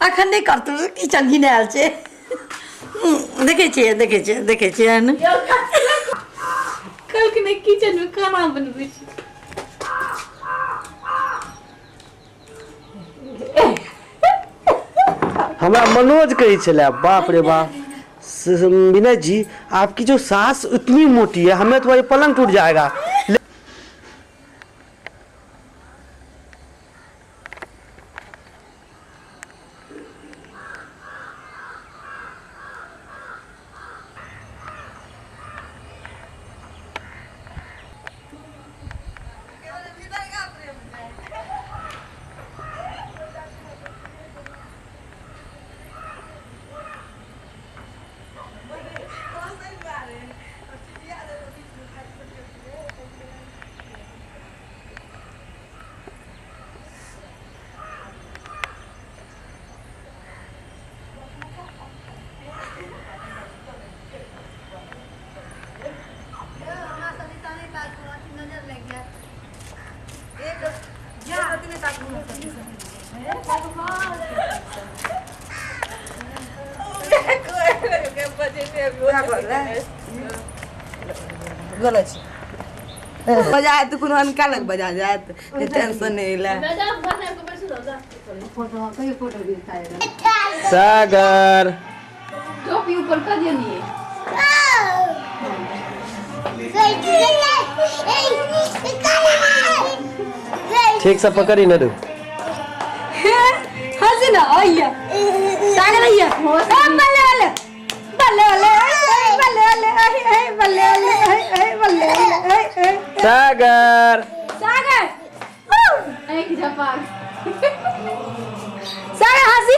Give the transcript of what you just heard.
अखन नहि करतौ किचन घिनायल छै। देखै छियै, देखै छियै, देखै छियै ने। कहलखिन किचन में खाना बनबै छी। हमरा मनोज कहै छलै, बाप रे बाप विनय जी आपकी जो सास इतनी मोटी है, हमें तो ये पलंग टूट जाएगा। गलत छै, बजा तऽ कोनो अनका लग बजा जायत, टेंशन नहि लै। सागर टोपी ऊपर कर दियो नी। ठीक से पकड़ी न रू। हंसी ना आइया सागर, आइया, बल्ले बल्ले बल्ले बल्ले बल्ले बल्ले, बल्ले बल्ले बल्ले बल्ले। सागर, सागर, एक झपाक। सागर, हंसी।